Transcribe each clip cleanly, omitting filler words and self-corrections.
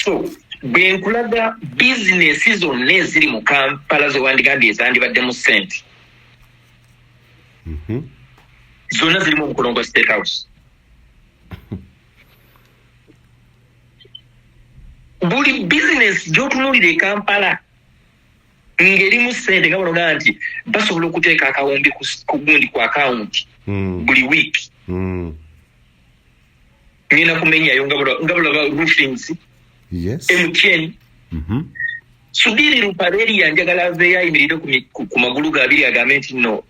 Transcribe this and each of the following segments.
So bwe nkulaga bizinesi zonna eziri mu Kampala zewandigambye ezandibaddemu ssente, zonna zirimu omukono gwa State House. Buli bizinesi gy'otunuulira e Kampala ng'erimu ssente, nga banogaa nti basobola okuteeka akawumbi ku gundi ku akawunti buli wiiki, ngenda kumenyayo nga bulaba roofings, MTN. Sudhir Ruparelia njagala aveeyo ayimirire ku magulu gabiri agambe nti no,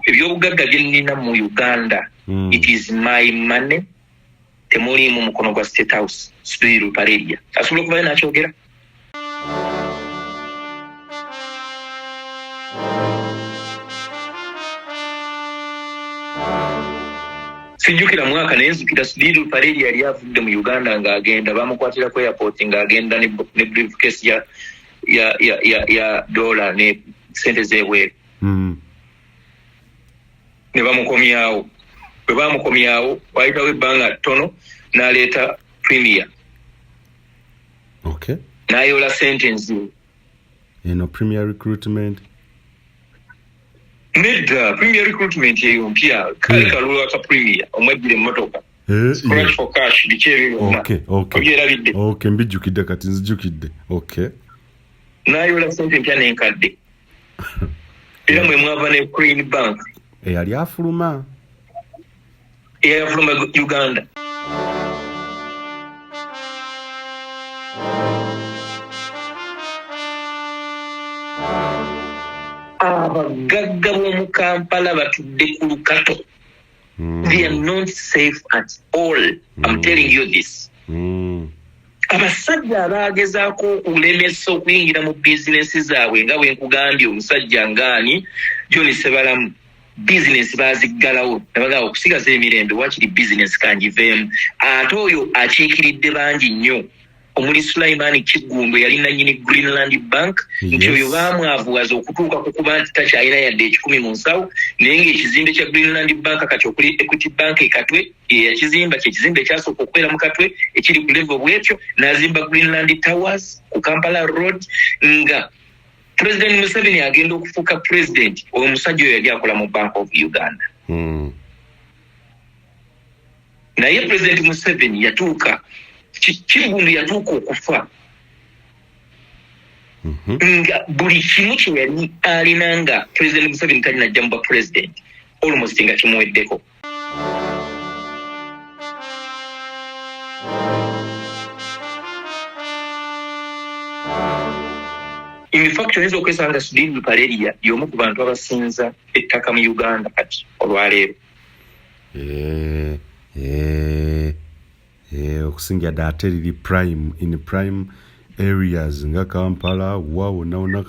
ebyobugagga bye nnina mu Uganda, it is my money, temuliimu mukono gwa State House. Sudhir Ruparelia asobola okuvayo n'akyogera? Sijjukira mwaka, naye nzukira Sudhir Ruparelia yali avudde mu Uganda ng'agenda, bamukwatira ku airport ng'agenda ne briefcase ya dola ne sente z'ebweru, ne bamukomyawo. Bwe bamukomyawo, wayitawo ebbanga ttono n'aleeta Premier, n'ayola sente enzibu. Eno Premier Recruitment? Nedda, Premier Recruitment eyo mpya, kale kalulu aka Premier omwejjira emmotoka, scratch for cash, biki ebyo byonna. Obyerabidde? Okay, mbijjukidde kati, nzijukidde. Okay. N'ayola sente empya n'enkadde, era mwe mwava ne Crane Bank. Eyali afuluma. Eyafuluma Uganda. Abagagga b'omu Kampala batudde ku lukato. They are not safe at all. I'm telling you this. Abasajja abagezaako okulemesa okuyingira mu bizinesi zaabwe, nga bwe nkugambye omusajja ngaani, John Sebalamu, bizinesi baziggalawo nabagamba okusigaza emirembe, wakiri bizinesi kangiveemu. Ate oyo akiikiridde bangi nnyo, omuli Sulaiman Kiggundu yali nanyini Greenland Bank, nti oyo baamwavuwaza okutuuka ku kuba nti takyalina yadde 100 mu nsawo, naye ng'ekizimbe kya Greenland Bank kati okuli Equity Bank e Katwe yeyakizimba, kyekizimbe ekyasooka okubeera mu Katwe ekiri ku level bwetyo. N'azimba Greenland Towers ku Kampala Road. Nga President Museveni agenda okufuuka president, oyo omusajja oyo yali akola mu Bank of Uganda. Naye President Museveni yatuuka, Kiggundu yatuuka okufa nga buli kimu kye yali alina nga President Museveni talinajja mu bwa president, almost nga kimuweddeko. In fact, oyinza okwesanga Sudhir Ruparelia y'omu ku bantu abasinza ettaka mu Uganda kati olwaleero. Okusingira ddala ate riri prime, in prime areas nga Kampala wa wonna wonna.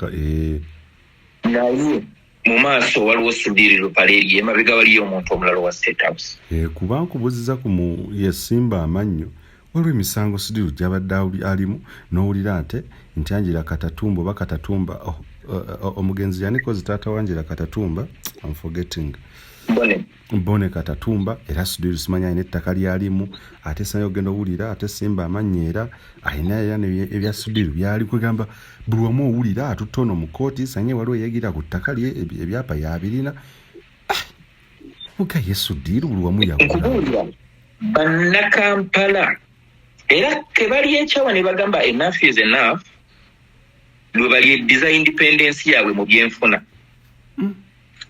Naye mu maaso waliwo Sudhir Ruparelia, emabega waliyo omuntu omulala wa State House. Kuba nkubuuziza ku mu yesimba amannyo, waliwo emisango Sudhir gy'abadde alimu, n'owulira ate nti Angela Katatumba oba Katatumba, oh, omugenzi yanikozi taata wa Angela Katatumba, I'm forgetting. Bone. Bone Katatumba, era Sudhir simanya alina ettaka lyalimu, ate sanya ogenda owulira ate simba amannyo era alina era ebya Sudhir byali kwegamba buli wamu owulira atutte ono mu kkooti, sanye waliwo eyegira ku ttaka lye, ebyapa yabirina. Muga ye Sudhir buli wamu yagula. Nkubuulira, bannakampala era tebali ekyawa ne bagamba enough is enough, lwe balyeddiza independence yaabwe mu byenfuna.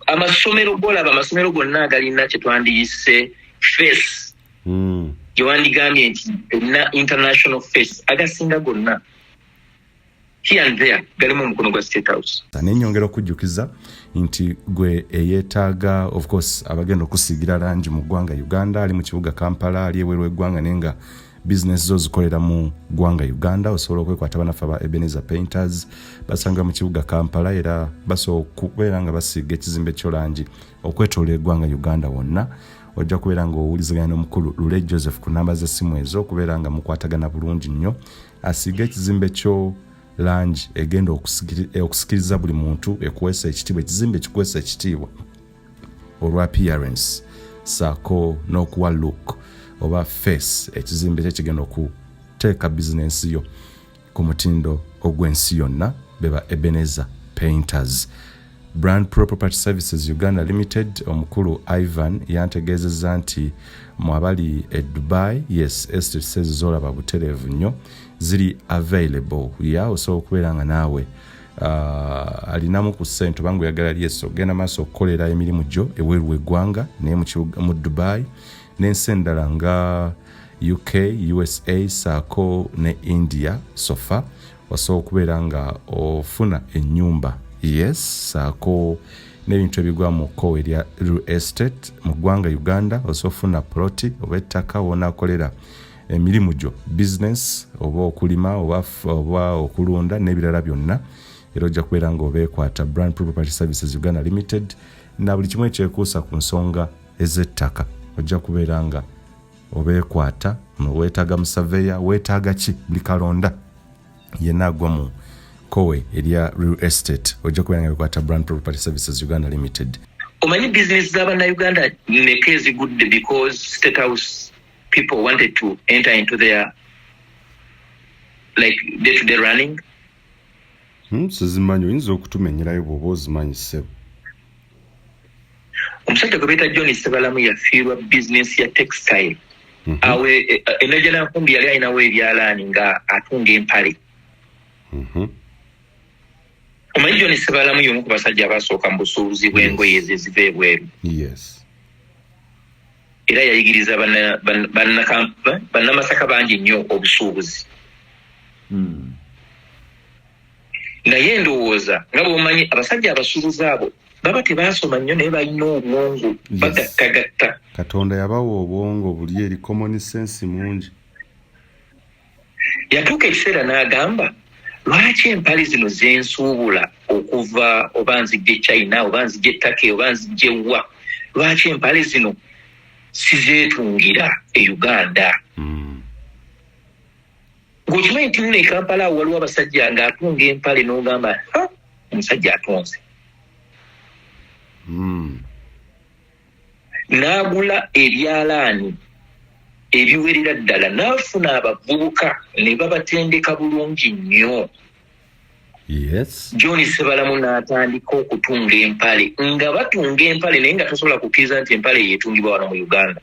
Amasomero golaba, amasomero gonna agalina kye twandiyise face, gyewandigambye nti erina international face, agasinga gonna here and there galimu omukono gwa State House. Nenyongera okujjukiza nti gwe eyeetaaga, of course abagenda okusiigira langi mu ggwanga Uganda, ali mu kibuga Kampala, ali ebweru w'eggwanga, naye nga bizinesi zo zikolera mu ggwanga Uganda, osobola okwekwata banaffe aba Ebenezer Painters, basanga mu kibuga Kampala, era basobola okubeera nga basiiga ekizimbe kyo langi okwetoola eggwanga Uganda wonna. Ojja kubeera nga owuliziganya n'omukulu Lule Joseph ku namba z'essimu ezo, okubeera nga mukwatagana bulungi nnyo, asiige ekizimbe kyo langi egenda okusikiriza buli muntu, ekuweesa ekitiibwa, ekizimbe kikuweesa ekitiibwa olwa appearance saako n'okuwa look oba face ekizimbe kye kigenda okuteeka. Okuteeka bizinensi yo ku mutindo ogw'ensi yonna beba Ebenezer Painters. Brand Pro Property Services Uganda Limited omukulu Ivan yantegeezezza nti mu abali e Dubai, yes, estates ezo zolaba butereevu nnyo ziri available ya osobola okubeera nga naawe alinamu ku ssente obanga oyagala lyeso ogenda maaso okukolera emirimu gyo ebweru w'eggwanga naye mu Dubai n'ensi endala nga UK, USA saako ne India sofa osobola okubeera nga ofuna ennyumba, yes, saako n'ebintu ebigwa mu kkowe erya real estate mu ggwanga Uganda. Osobola ofuna ploti oba ettaka wonaakolera emirimu gyo, business oba okulima oba okulunda n'ebirala byonna, era ojja kubeera nga obeekwata Brand Property Services Uganda Limited na buli kimu ekyekuusa ku nsonga ez'ettaka. Ojja kubeera nga obeekwata. Weetaaga musaveya, weetaaga ki, buli kalonda yenna agwa mu kowe erya real estate, ojja kubeera nga bekwata Brand Property Services Uganda Limited. Omanyi bizinesi z'abannayuganda meka ezigudde because State House people wanted to enter into their like day to day running? Sizimanyi, oyinza okutumenyerayo bw'oba ozimanyi, ssebo. Omusajja gwe beeta John Sebalamu yafiirwa bizinesi ya textile. Awe eNajjanankumbi yali alinawo ebyalaani nga atunga empale. Omanyi John Sebalamu y'omu ku basajja abasooka mu busuubuzi bw'engoye ezo eziva ebweru. Era yayigiriza bannamasaka bangi nnyo obusuubuzi. Naye ndowooza nga bw'omanyi abasajja abasuubuzi abo baba tebaasoma nnyo naye balina obwongo, bagattagatta. Katonda yabawa obwongo buli eri common sense mungi. Yatuuka ekiseera n'agamba, lwaki empale zino zensuubula okuva oba nzijja China oba nzijja Turkey oba nzijja ewa, lwaki empale zino sizeetungira e Uganda? Ng'okimanyi nti nno e Kampala awo waliwo abasajja ng'atunga empale n'ogamba, ha, omusajja atunze. N'agula ebyalaani ebiwerera ddala n'afuna abavubuka ne babatendeka bulungi nnyo. John Sebalamu n'atandika okutunga empale, nga batunga empale naye nga tosobola kukkiriza nti empale yeetungibwa wano mu Uganda.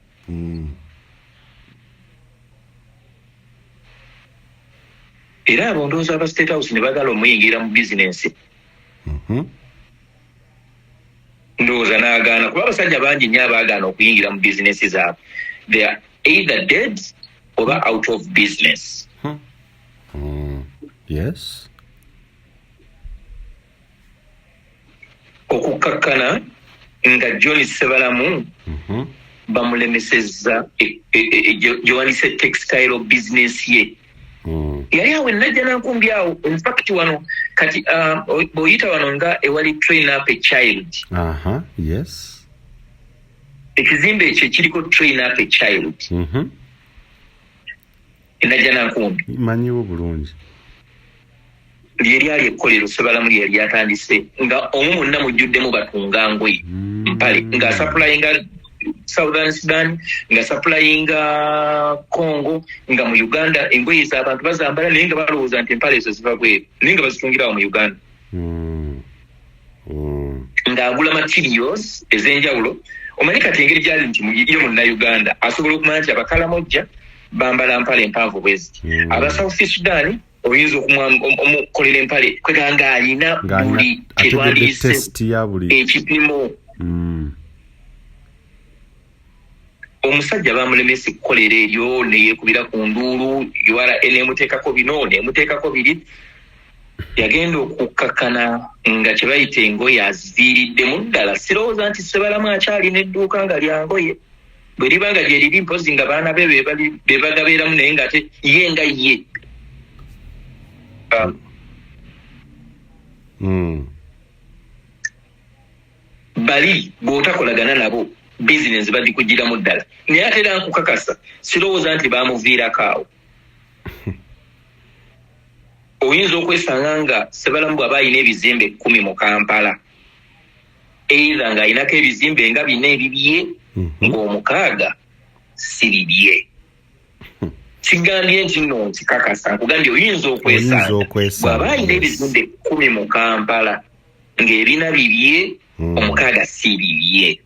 Era abondoozi aba State House ne bagala omuyingira mu bizinensi. Ndowooza n'agaana kuba abasajja bangi nnyo abaagaana okuyingira mu bizinensi zaabwe, they are either dead oba out of business. Okukkakkana nga John Sebalamu bamulemesezza gyewandise textile business ye. Yali awo eNajjanankumbi awo, infact wano kati bw'oyita wano nga ewali Train Up a Child. Ekizimbe ekyo ekiriko Train Up a Child eNajjanankumbi. Manyiwo bulungi. Lye lyali ekkolero Sebalamu lye lyatandise, nga omwo mwonna mujjuddemu batunga ngoye, mpale, nga supplyinga Southern Sudan, nga supplyinga Congo, nga mu Uganda engoye z'abantu bazambala naye nga balowooza nti empale ezo ziva bweru, naye nga bazitungirawo mu Uganda. Ng'agula materials ez'enjawulo. Omanyi kati engeri gyali nti ye Munnayuganda asobola okumanya nti Abakalamojja bambala mpale empanvu bwe ziti, aba South Sudan oyinza omukolera empale kwega ng'alina buli kyetwandiise ekipimo. Omusajja bamulemesa ekkolero eryo neyeekubira ku nduulu, URA nemuteekako bino nemuteekako biri. Yagenda okukkakkana nga kye bayita engoye aziviiriddemu ddala. Sirowooza nti Sebalamu akyalina edduuka nga lya ngoye, bwe liba nga gye liri mpozi nga baana be be bagabeeramu, naye ng'ate ye nga ye bali bw'otakolagana nabo bizinensi bagikugiramu ddala. Naye ate era nkukakasa sirowooza nti bamuviirako awo. Oyinza okwesanga nga Sebalamu bw'aba alina ebizimbe 10 mu Kampala, either ng'alinako ebizimbe nga bina ebibye, ng'omukaaga si bibye. Sigambye nti nno nkikakasa, nkugambye oyinza okwesanga bw'aba alina ebizimbe 10 mu Kampala ng'ebina bibye, 6 si bibye.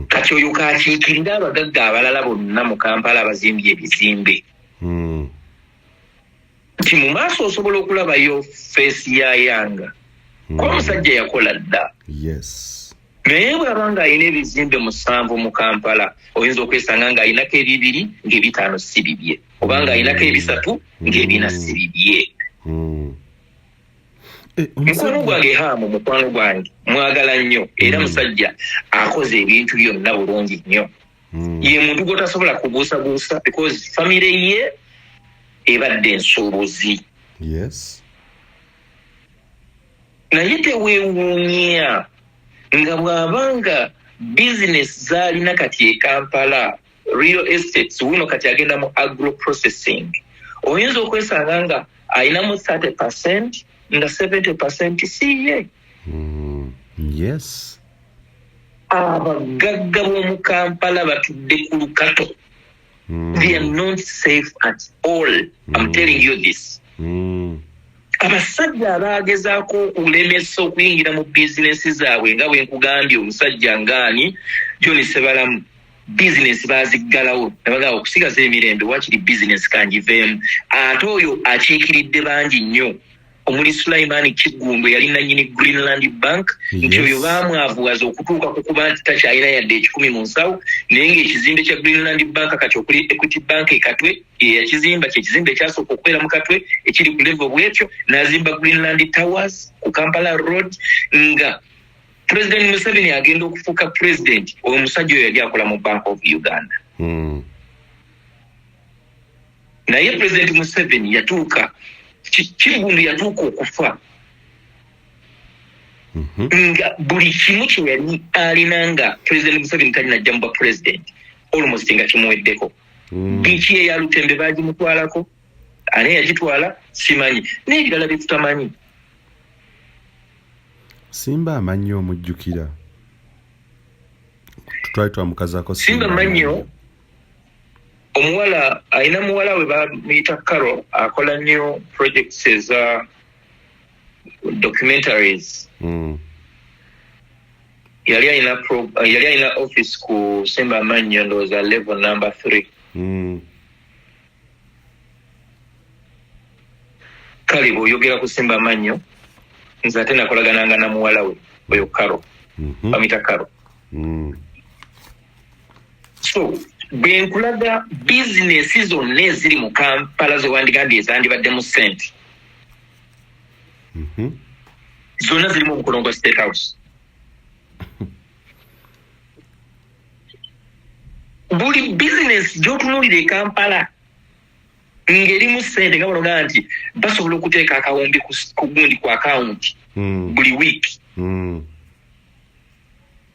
Kati oyo kakiikirira abagagga abalala bonna mu Kampala abazimbye ebizimbe. Nti mu maaso osobola okulabayo feesi ya Yanga. Kuba omusajja yakola dda. Naye bw'aba ng'alina ebizimbe 7 mu Kampala, oyinza okwesanga ng'alinako 2 ng'ebitaano si bibye, oba ng'alinako 3 ng'ebina si bibye. Mukwano gwange Haamu, mukwano gwange mwagala nnyo, era musajja akoze ebintu byonna bulungi nnyo. Ye muntu gw'otasobola kubuusabuusa because famire ye ebadde ensuubuzi. Naye teweewuunya nga bw'abanga bizinesi z'alina kati e Kampala, real estates, wuno kati agenda mu agro processing, oyinza okwesanga nga alinamu 30% nga 70% si ye. Abagagga b'omu Kampala batudde ku lukato. They are not safe at all. I'm telling you this. Abasajja abaagezaako okulemesa okuyingira mu bizinesi zaabwe, nga bwe nkugambye omusajja ngaani John Sebalamu, bizinesi baaziggalawo ne bagamba okusigaza emirembe wakiri bizinesi kangiveemu. Ate oyo akiikiridde bangi nnyo, omuli Sulaiman Kiggundu yali nannyini Greenland Bank, nti oyo baamwavuwaza okutuuka ku kuba nti takyalina yadde 1,000 mu nsawo, naye ng'ekizimbe kya Greenland Bank kati okuli Equity Bank e Katwe eyakizimba, kye kizimbe ekyasooka okubeera mu Katwe ekiri ku level bw'etyo, n'azimba Greenland Towers ku Kampala Road. Nga President Museveni agenda okufuuka president, oyo omusajja oyo yali akola mu Bank of Uganda. Naye President Museveni yatuuka, Kiggundu yatuuka okufa nga buli kimu kye yali alina nga President Museveni talinajja mu bwa president almost nga kimuweddeko. Biiki eya Lutembe baagimutwalako, ani yagitwala simanyi, n'ebirala bye tutamanyi. Simba Amannyo omujjukira, twali twamukazaako Simba Amannyo. Omuwala alina muwala we bamuyita Carol, akola nnyo projects eza documentaries. Yali alina office ku Simba Amannyo, ndowooza level number 3. Kale bw'oyogera ku Simba Amannyo, nze ate nakolagananga na muwala we oyo Carol, bamuyita Carol. So bwe nkulaga bizinesi zonna eziri mu Kampala ze wandigambye ezandibaddemu ssente, zonna zirimu omukono gwa State House. Buli bizinesi gy'otunuulira e Kampala ng'erimu ssente, nga banoga nti basobola okuteeka akawumbi ku gundi ku akawunti buli wiiki.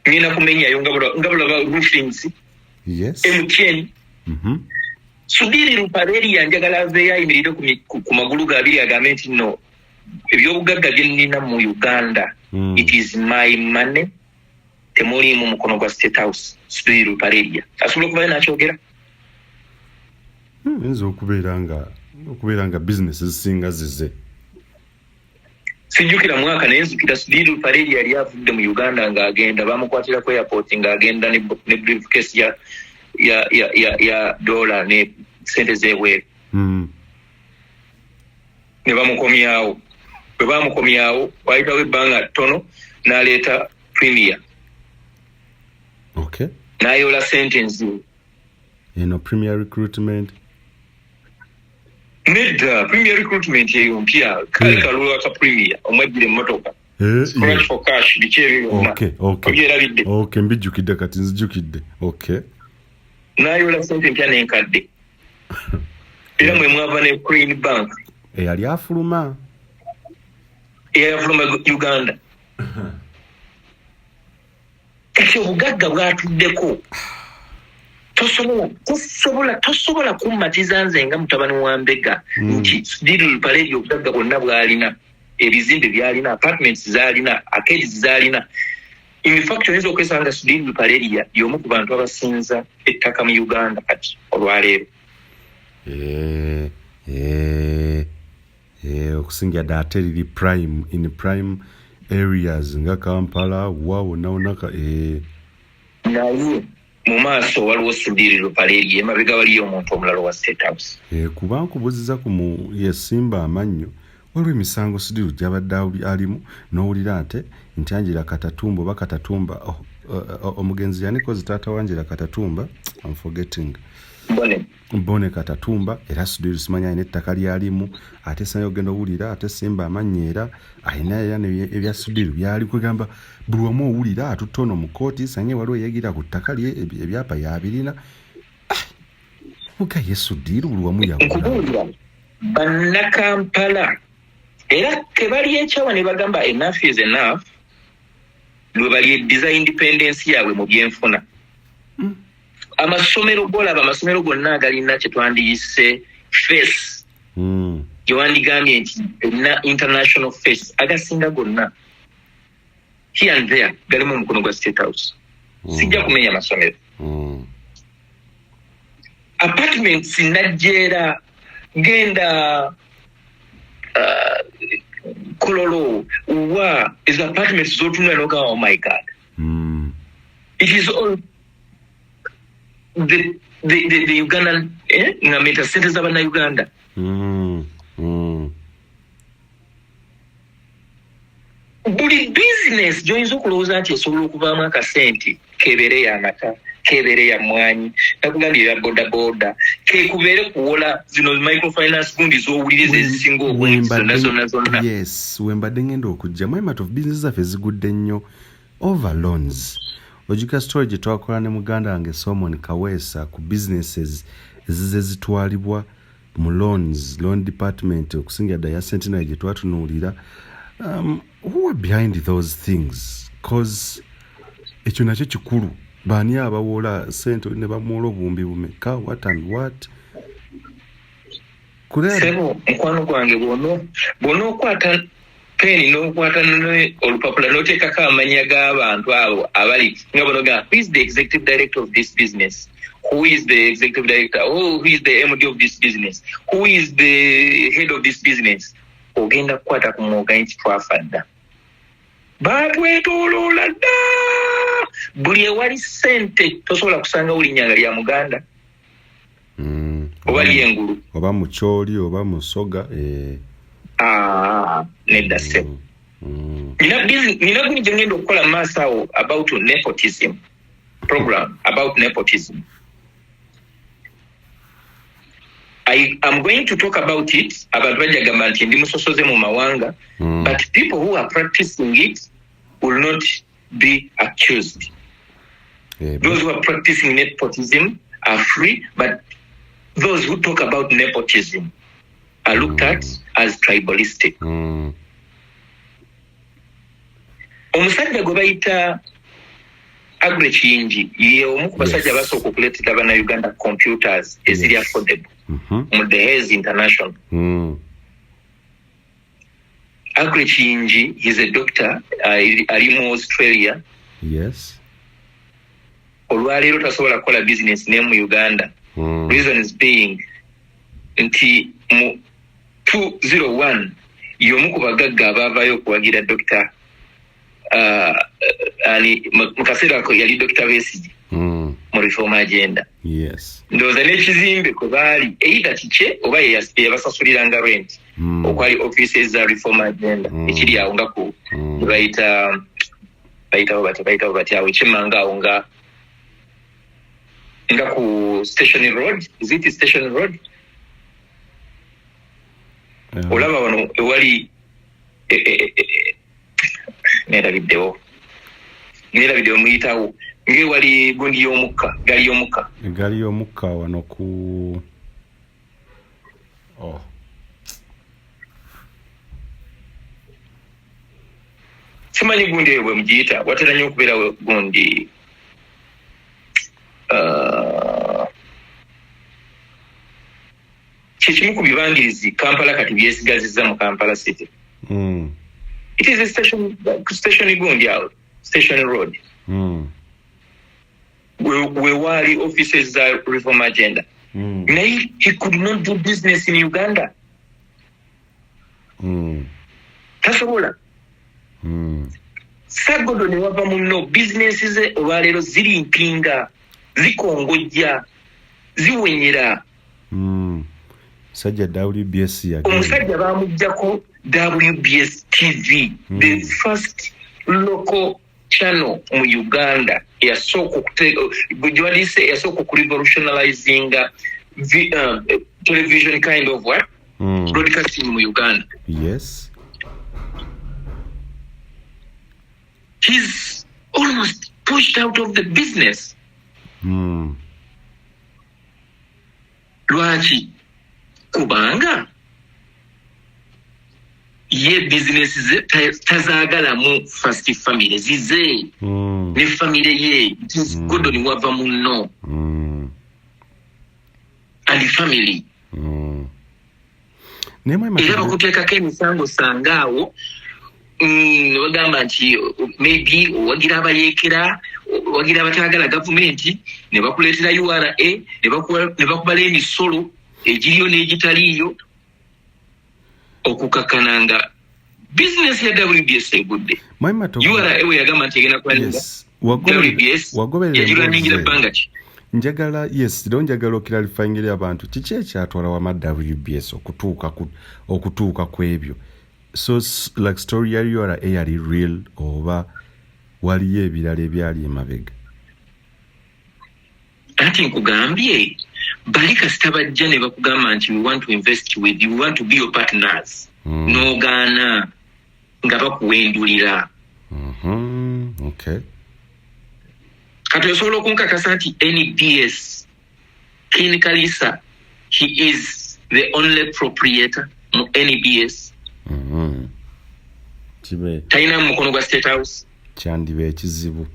Ngenda kumenyayo nga bulaba roofings, MTN. Sudhir Ruparelia njagala aveeyo ayimirire ku magulu ga abiri agambe nti no, ebyobugagga bye nnina mu Uganda, it is my money, temuliimu mukono gwa State House. Sudhir Ruparelia asobola okubayo n'akyogera? Oyinza okubeera nga bizinesi zisinga zize. Sijjukira mwaka, naye nzijukira Sudhir Ruparelia yali avudde mu Uganda ng'agenda, bamukwatira ku airport ng'agenda ne briefcase ya dola ne sente z'ebweru. Ne bamukomyawo. Bwe bamukomyawo, wayitawo ebbanga ttono n'aleeta Premier. N'ayola sente enzibu. Eno Premier Recruitment? Nedda, Premier Recruitment eyo mpya, kale kalulu aka Premier omwajjira emmotoka, scratch for cash, biki ebyo byonna. Obyerabidde? Okay, mbijjukidde kati, nzijukidde. Okay. N'ayola sente empya n'enkadde, era mwe mwava ne Crane Bank. Eyali afuluma. Eyafuluma Uganda. Kati obugagga bwatuddeko, tosobola kummatiza nze nga mutabani wa mbega nti Sudhir Ruparelia obugagga bwonna bw'alina, ebizimbe by'alina, apartments z'alina, arcades z'alina, in fact oyinza okwesanga Sudhir Ruparelia y'omu ku bantu abasinza ettaka mu Uganda kati olwaleero. Eh, eh, eh, okusingira ddala ate liri prime in prime areas nga Kampala wa wonna wonna eh. Naye mu maaso waliwo Sudhir Ruparelia, emabega waliyo omuntu omulala owa State House. Eh, kuba nkubuziza ku mu yesimba amannyo, waliwo emisango Sudhir gy'abadde alimu, n'owulira ate nti Angela Katatumba oba Katatumba, oh, oh, omugenzi yanikozi taata wa Angela Katatumba, I'm forgetting. Bone. Bone Katatumba, era Sudhir simanyi alina ettaka lyalimu, ate simanyi ogenda owulira ate simba amannyo era alina era ebya Sudhir byali kwegamba buli wamu owulira atutte ono mu kkooti, sanye waliwo eyegira ku ttaka lye, ebyapa yabirina. Ah, muga ye Sudhir buli wamu yagula. Nkubuulira, bannakampala era kebalyekyawa ne bagamba enough is enough, lwe balyeddiza independence yaabwe mu byenfuna. Amasomero golaba, amasomero gonna agalina kye twandiyise face, gye wandigambye nti erina international face, agasinga gonna here and there galimu omukono gwa State House. Sijja kumenya masomero. Apartments najjeera, genda Kololo wa ezo apartments zotunula nogamba, oh my God. It is all the Ugandan, eh? Nga meta sente z'abannayuganda. Buli bizinesi gy'oyinza okulowooza nti esobola okuvaamu akasente, kebeere y'amata, kebeere ya mmwanyi, nakugambye ebya bodaboda, kekubeere kuwola zino microfinance gundi z'owuliriza ezisinga obungi zonna zonna zonna. Yes, wembadde ngenda okujja mwemat of business zaffe zigudde nnyo over loans. Ojjukira story gye twakola ne muganda wange Solomon Kaweesa ku businesses ezize zitwalibwa mu loans, loan department, okusingira ddala ya Centenary gye twatunuulira. Who are behind those things? Cause ekyo nakyo kikulu, baani abawola sente ne bamuwola obuwumbi bumeka, what and what? Sebo mukwano gwange, bw'onookwata peni n'okwata olupapula n'oteekako amannya g'abantu abo abali nga bonoga, who is the executive director of this business, who is the executive director, oh, who is the MD of this business, who is the head of this business, ogenda kukwata ku mwoga nti twafa dda, batwetooloola dda. Buli ewali ssente tosobola kusangawo linnya nga lya Muganda oba lyengulu. Oba mukyoli oba musoga, eh. Ah, nedda ssebo. Nina gundi gye ngenda okukola mu maaso awo about nepotism, program about nepotism. I am going to talk about it. Abantu bajja gamba nti ndi musosoze mu mawanga, but people who are practicing it will not be accused. Eh, those who are practicing nepotism are free, but those who talk about nepotism are looked at as tribalistic. Omusajja gwe bayita Aggrey Kiyingi ye omu ku basajja basooka okuleetera bannayuganda computers eziri affordable mu The Hays International. Aggrey Kiyingi is a doctor, ali mu Australia. Olwaleero tasobola kukola business ne mu Uganda. Reasons being nti mu 201 y'omu ku bagagga abaavaayo okuwagira Dr. Ani mu kaseera ako yali Dr. Besigye mu reform agenda. Ndowooza n'ekizimbe kwe baali either kikye oba ye yabasasuliranga rent, okwali offices za reform agenda, ekiri awo nga ku bayita bayitawo bati bayitawo bati awo ekyemmanga awo nga ku Station Road. Is it Station Road? Olaba wano ewali neerabiddewo muyitawo ng'ewali gundi y'omukka, gaali y'omukka. Egaali y'omukka wano ku, oh. Simanyi gundi eyo bwe mugiyita, watera nnyo okubeerawo gundi, kyekimu ku bibangirizi Kampala kati byesigazizza mu Kampala City. It is a station, station gundi awo, Station Road. We waali offices za reform agenda. Naye he could not do business in Uganda. Tasobola. Sir Gordon wava munno, bizinesi ze olwaleero ziri mpinga, zikongojja, ziwenyera. Sajja WBS yagenda. Omusajja bamugjako WBS TV, the first local channel mu Uganda eyasooka gyebalise eyasooka okurevolutionalizinga television kind of what? Broadcasting mu Uganda. He's almost pushed out of the business. Lwaki? Kubanga ye bizinesi ze tazaagalamu first family zize ne family ye. Gordon wava munno and family. Naye mwema Era bakuteekako emisango sanga awo, ne bagamba nti maybe owagira abayeekera, owagira abatagala gavumenti, ne bakuleetera URA, ne bakubala emisolo egiriyo n'egitaliiyo, okukakana nga bizinesi ya WBS egudde. Mwema URA we yagamba nti egenda kwaninga Yes. WBS Wagoberera yagirwaningira emboozi. bbanga ki? Njagala, yes, leero njagala oclarifyingire abantu kiki ekyatwala wama WBS okutuuka ku ebyo. So like story ya URA yali real oba waliyo ebirala ebyali emabega? Anti nkugambye, bali kasita bajja ne bakugamba nti we want to invest with you, we want to be your partners, n'ogaana nga bakuwendulira. Kati osobola okunkakasa nti NBS, Kin Kalisa, he is the only proprietor mu NBS? Kibe Talina mukono gwa State House? Kyandiba ekizibu.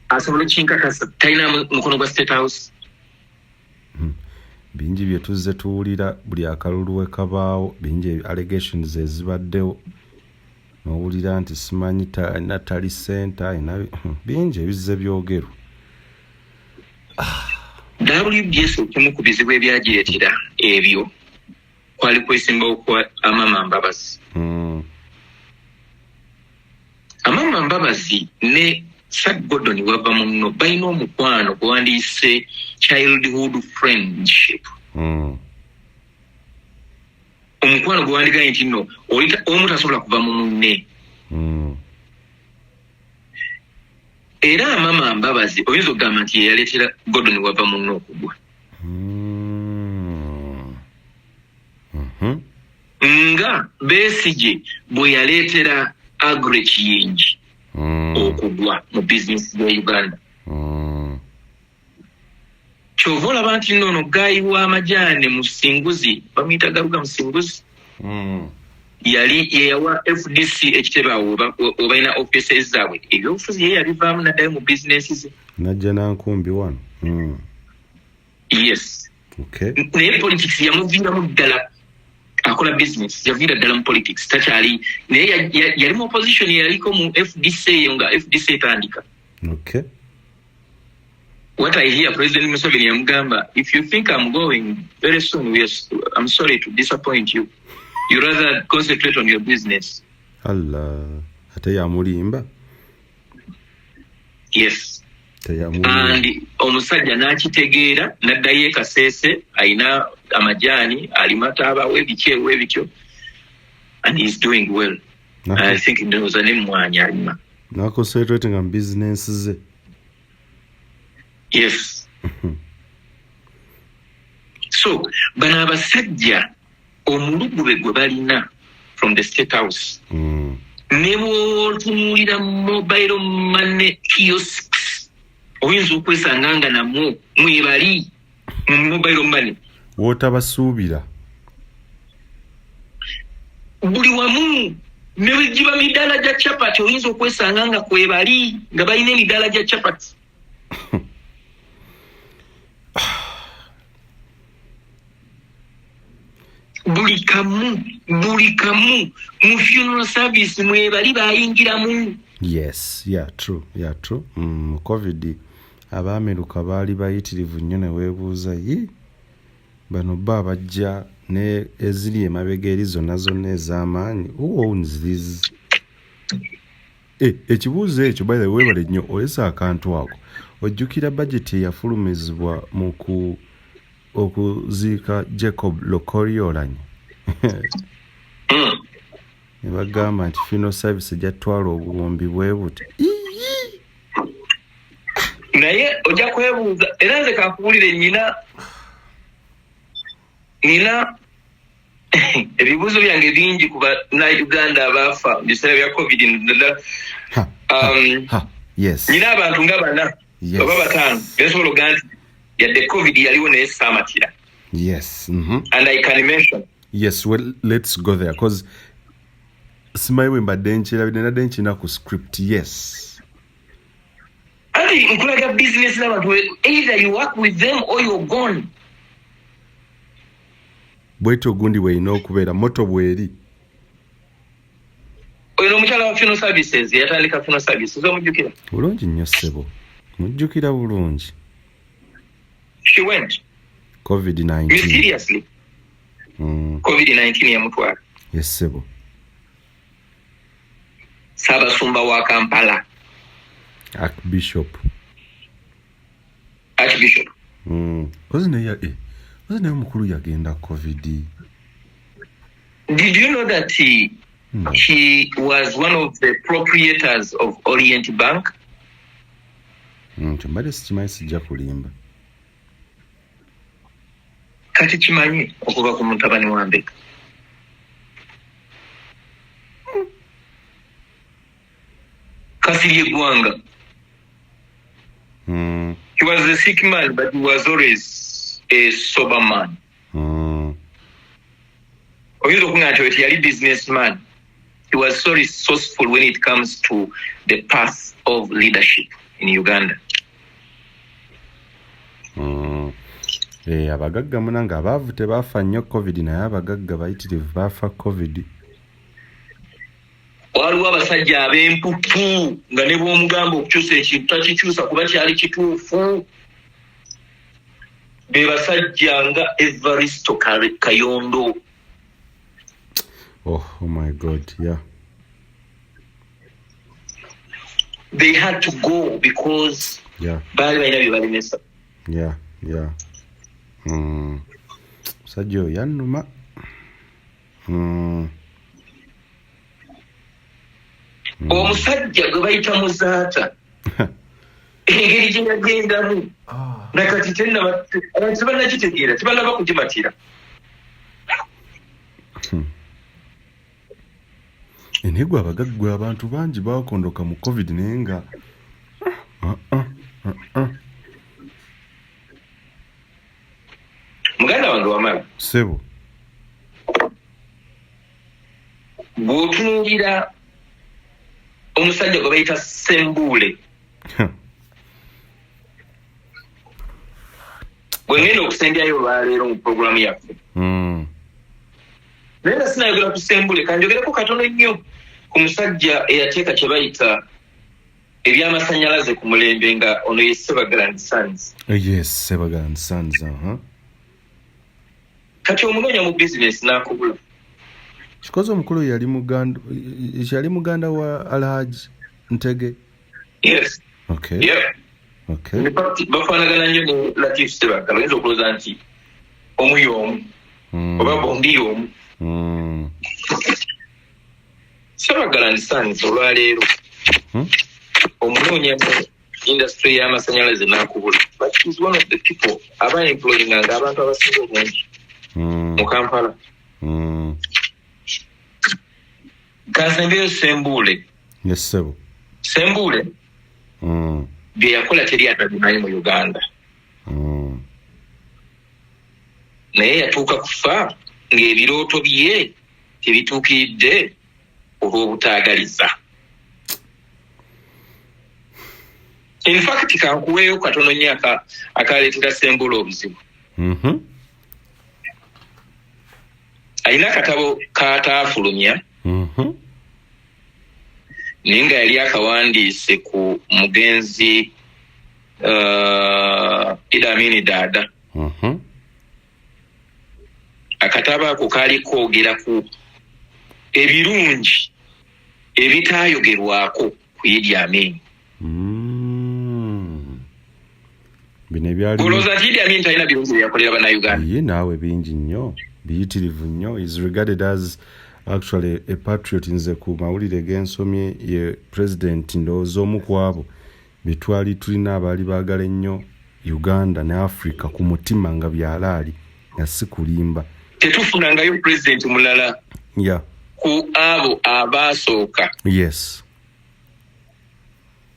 Asobola okinkakasa, talina mukono gwa State House? Bingi bye tuzze tuwulira buli akalulu we kabaawo, bingi allegations ezibaddewo, n'owulira nti simanyi alina tali center alina bingi ebizze byogerwa. WBS, ekimu ku bizibu ebyagireetera ebyo kwali kwesimbawo kwa Amama Mbabazi. Amama Mbabazi ne Sir Gordon wava munno balina omukwano gwewandiise childhood friendship, omukwano gwewandigaye nti nno omu tasobola kuva mu munne. Era Amama Mbabazi oyinza okugamba nti yeyaleetera Gordon wava munno okugwa. Nga Besigye bwe yaleetera Aggrey Kiyingi okugwa mu bizinesi za Uganda. Kyova olaba nti nno ono guy w'amajaani Musinguzi, bamuyita Garuga Musinguzi, yali yeyawa FDC ekitebe awo webalina offices zaabwe. Ebyobufuzi ye yabivaamu naddayo mu bizinesi ze. Najja nankumbi wano. Yes. Naye politics yamuviiramu ddala, akola business, yaviira ddala mu politics, takyali. Naye yali mu opposition, yaliko mu FDC eyo nga FDC etandika. What I hear, President Museveni yamugamba, if you think I'm going very soon, I'm sorry to disappoint you, you rather concentrate on your business. Allah, ate yamulimba. Yes. Teyamulimba. And omusajja n'akitegeera n'addayo e Kaseese, ayina amajaani, alima taabawo ebiki ewo ebityo, and he's doing well. I think ndowooza n'emmwanyi alima. Naconcentratinga mu bizinensi ze. Yes. So bano abasajja omulugube gwe balina from the State House, ne bw'otunuulira mobile money kiosks, oyinza okwesanga nga namwo mwebali mu mobile money. Wootabasuubira. Buli wamu, ne bwegiba midaala gya chapati, oyinza okwesanga nga kwebali nga balina emidaala gya chapati. Buli kamu, buli kamu, mu funeral service mwebali, bayingiramu. Yes, yeah, true, yeah, true. COVID abaamiruka baali bayitirivu nnyo, ne weebuuza yi. Bano bo abajja ne eziri emabega eri zonna zonna ez'amaanyi, who owns these? Eh, ekibuuzo ekyo, by the way, webale nnyo olesa akantu ako. Ojjukira budget eyafulumizibwa mu ku okuziika Jacob L'Okori Oulanyah? Ne bagamba nti funeral service ejja ttwala obuwumbi bwe buti. Naye ojja kwebuuza, era nze kankubulire, nina ebibuuzo byange bingi ku bannayuganda abaafa mu biseera bya COVID naddala. Ha, yes. Nina abantu nga bana oba bataano bensobola okugaa nti yadde COVID yaliwo, naye saamatira. And I can mention. Yes, well, let's go there, cause simanyi bwe mbadde nkirabidde, nadde nkirina ku script, yes. Anti nkulaga business n'abantu, either you work with them or you're gone. Bwetyo ogundi bwerina okubeera moto bweri. Oyo n'omukyala wa funeral services, yatandika funeral services, omujjukira? Bulungi nnyo ssebo, mujjukira bulungi. She went COVID-19. Mysteriously. COVID-19 yamutwala. Yes ssebo. Saabasumba wa Kampala. Archbishop. Archbishop. Kozi naye eh, kozi naye omukulu yagenda COVID. Did you know that he, No. he was one of the proprietors of Orient Bank? Kyo mbadde sikimanyi, sijja kulimba. Kati kimanyi okuva ku mutabani wa Mbega. Kasirye Eggwanga. He was a sick man, but he was always a sober man. Oyinza okuŋŋamba nti oyo teyali businessman. He was so resourceful when it comes to the path of leadership in Uganda. Eh, abagagga munange, abaavu tebaafa nnyo COVID, naye abagagga bayitirivu baafa COVID. Waliwo abasajja ab'emputu nga ne bw'omugamba okukyusa ekintu takikyusa kuba kyali kituufu. Be basajja nga Evaristo Kayondo. Oh my God, yeah. They had to go because baali balina bye balemesa. Yeah. Musajja oyo yannuma. Omusajja gwe bayita Muzaata, engeri gye yagendamu nakati tennaba, abantu tebannakitegeera, tebannaba kugimatira. Naye gwe abagagga, abantu bangi bakondoka mu COVID, naye nga ah, ah, ah, ah. Muganda wange Wamala, Sebo. Bw'otunuulira omusajja gwe bayita Sembuule, gwe ngenda okusembyayo olwaleero mu puroguramu yaffe, naye nga sinayogera ku Sembule, kanjogereko katono nnyo ku musajja eyateeka kye bayita ebyamasanyalaze ku mulembe, nga ono ye Sebagala and Sons. Yes, Sebagala and Sons, uh-huh. Kati omunoonya mu bizinesi n'akubula. Kikoze omukulu yali muganda, yali muganda wa Alhaji Ntege. Yes. Yeah. In fact, bafaanagana nnyo ne Latif Sebagala, oyinza okulowooza nti omu y'omu oba bombi y'omu. Sebagala and Sons olwaleero omunoonya mu industry y'amasanyalaze n'akubula, but is one of the people aba employinganga abantu abasinga obungi mu Kampala. Kansembeyo Sembuule. Yes ssebo. Sembuule bye yakola teri atabimanyi mu Uganda, naye yatuuka kufa ng'ebirooto bye tebituukiridde olw'obutaagaliza. In fact, kankuweeyo katono nnyo akaleetera Sembuule obuzibu. Alina akatabo kataafulumya, naye nga yali akawandiise ku mugenzi Idi Amin Dada. Akatabo ako kaali koogera ku ebirungi ebitaayogerwako ku Idi Amin. Bino ebyali Olowooza nti Idi Amin talina birungi bye yakolera Bannayuganda? Ye naawe, bingi nnyo, biyitirivu nnyo. Is regarded as actually a patriot. Nze ku mawulire gensomye, ye president ndowooza omu ku abo betwali tulina abaali baagala ennyo Uganda ne Africa ku mutima, nga byalaali, nga si kulimba. Tetufunangayo president mulala ku abo abaasooka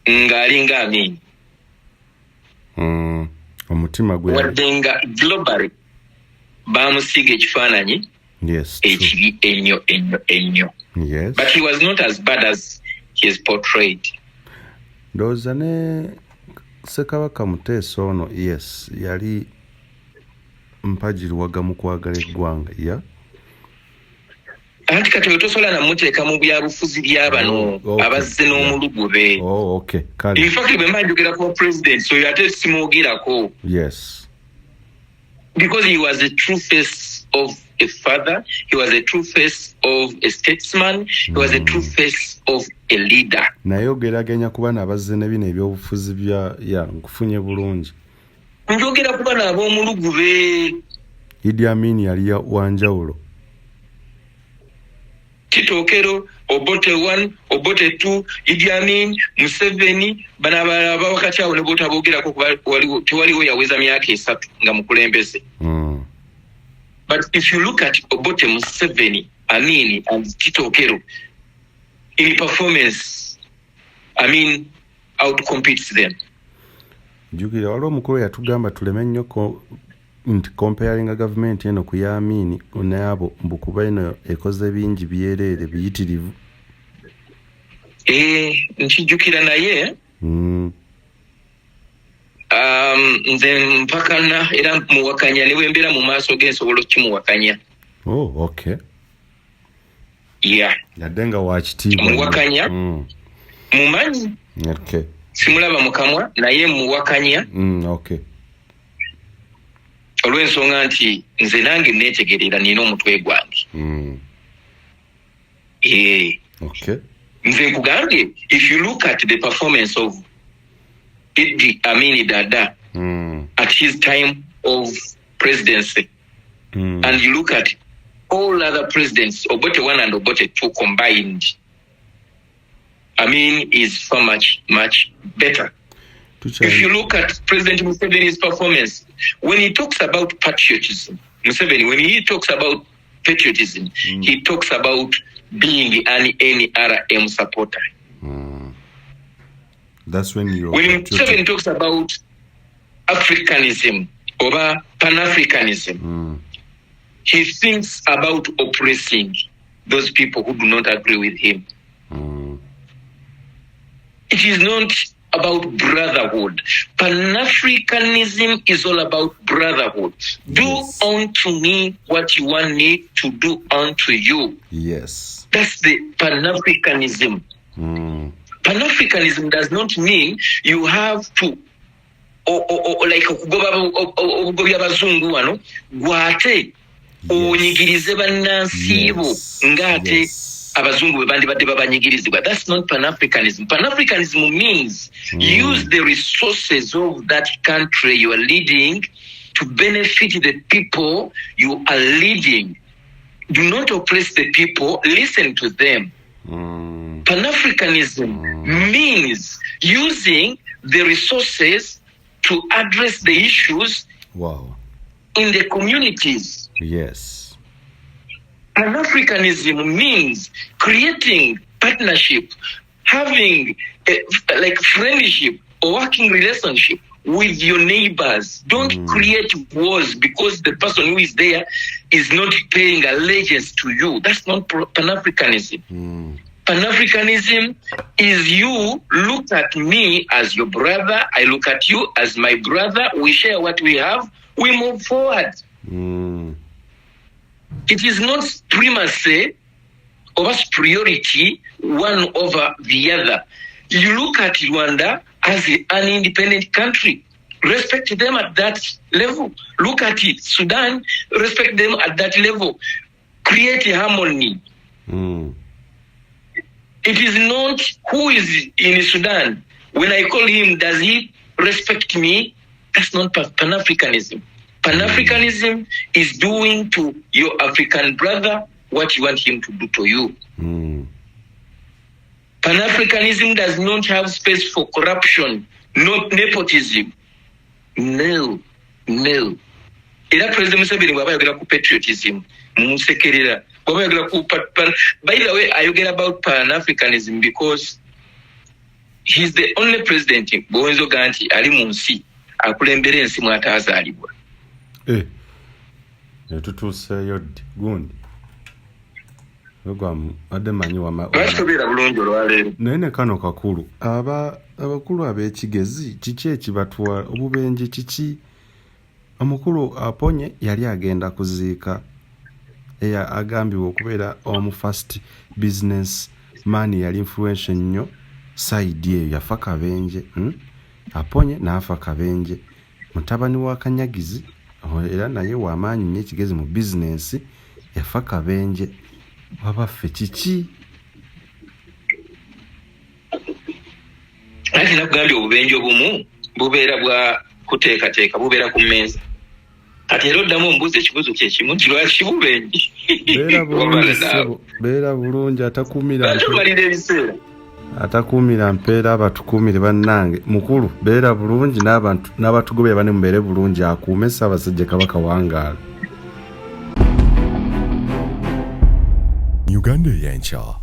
ng'alinga Amin. Omutima gwe Wadde nga globally bamusiiga ekifaananyi ekibi ennyo ennyo ennyo, but he was not as bad as he is portrayed. Ndowooza ne Ssekabaka Muteesa ono, yes, yali mpagirwaga mu kwagala eggwanga ya Anti kati oyo tosobola namuteeka mu byabufuzi bya bano abazze n'omulugube. Oh, okay, kale. In fact, bwe mba njogera ku president oyo, ate simwogerako because he was a true face of a father, he was a true face of a statesman, he was a true face of a leader. Naye ogeraganya ku bano abazze ne bino ebyobufuzi bya ya nkufunye bulungi. Njogera ku bano ab'omulugube. Idi Amin yali wanjawulo. Tito Okello, Obote 1, Obote 2, Idi Amin, Museveni, bano abalala abawakati awo ne bootaboogerako kuba tewaliwo yaweza myaka 3 nga mukulembeze. But if you look at Obote, Museveni, Amin and Tito Okello in performance, Amin outcompetes them. Jjukira waliwo omukulu yatugamba tuleme nnyo nti comparinga gavumenti eno ku ya Amini n'abo, mbu kuba eno ekoze bingi byereere biyitirivu. Eh, nkijjukira, naye nze mpakana era muwakanya, ne bwe mbeera mu maaso ge nsobola okukimuwakanya. Oh, okay. Yeah. Yadde nga wakitiibwa. Muwakanya. Mumanyi. Simulaba mu kamwa, naye muwakanya olw'ensonga nti nze nange neetegerera, nina omutwe gwange. Eh, nze nkugambye, if you look at the performance of Idi Amin Dada at his time of presidency and you look at all other presidents, Obote 1 and Obote 2 combined, Amin is so much, much better. If you look at President Museveni's performance, when he talks about patriotism, Museveni, when he talks about patriotism, he talks about being an NRM supporter. That's when you're When patriotic. Museveni talks about Africanism or Pan Africanism, he thinks about oppressing those people who do not agree with him. It is not about brotherhood. Pan Africanism is all about brotherhood. Do unto me what you want me to do unto you. That's the Pan Africanism. Pan Africanism does not mean you have to o, like okugoba obugobi abazungu wano, gwate onyigirize bannansi bo ng'ate abazungu bwe bandibadde babanyigirizibwa. That's not Pan-Africanism. Pan-Africanism means use the resources of that country you are leading to benefit the people you are leading. Do not oppress the people, listen to them. Pan-Africanism means using the resources to address the issues in the communities. Pan Africanism means creating partnership, having a, like, friendship or working relationship with your neighbors. Don't create wars because the person who is there is not paying allegiance to you. That's not Pan Africanism. Pan Africanism is you look at me as your brother, I look at you as my brother. We share what we have, we move forward. It is not supremacy over superiority, one over the other. You look at Rwanda as an independent country. Respect them at that level. Look at it. Sudan, respect them at that level. Create harmony. It is not who is in Sudan. When I call him, does he respect me? That's not Pan-Africanism. Pan-Africanism is doing to your African brother what you want him to do to you. Pan-Africanism does not have space for corruption, not nepotism. No, no. Era President Museveni bw'aba ayogera ku patriotism mumusekerera, bw'aba ayogera ku by the way, ayogera about Pan-Africanism because he's the only president bw'oyinza ogamba nti ali mu nsi akulembera ensi mw'ataazaalibwa. Eh, netutuuseeyo ddi gundi badde manyi lwaki tobeera bulungi olwaleero? Naye ne kano kakulu aba abakulu ab'ekigezi kiki ekibatwala obubenje? Kiki omukulu Aponye yali agenda kuziika eya agambibwa okubeera omu first business man yali influential nnyo side eyo, yafa kabenje, Aponye n'afa kabenje. Mutabani wa Kanyagizi era naye wamaanyi nnyo ekigezi mu bizinensi yafa kabenje. Wabaffe kiki? Anti nakugambye, obubenje obumu bubeera bwa kuteekateeka, bubeera ku mmeeza. Kati era oddamu ombuuza ekibuuzo kyekimu nti lwaki bubenje? Beera bulungi ssebo, beera bulungi. Atakuumira tumalira ebiseera. Atakuumira mpeera abatukuumire. Bannange, mukulu beera bulungi, n'abantu n'abatugobera bane mubeere bulungi. Akuume Ssaabasajja Kabaka. Wangaala. Uganda Eyenkya.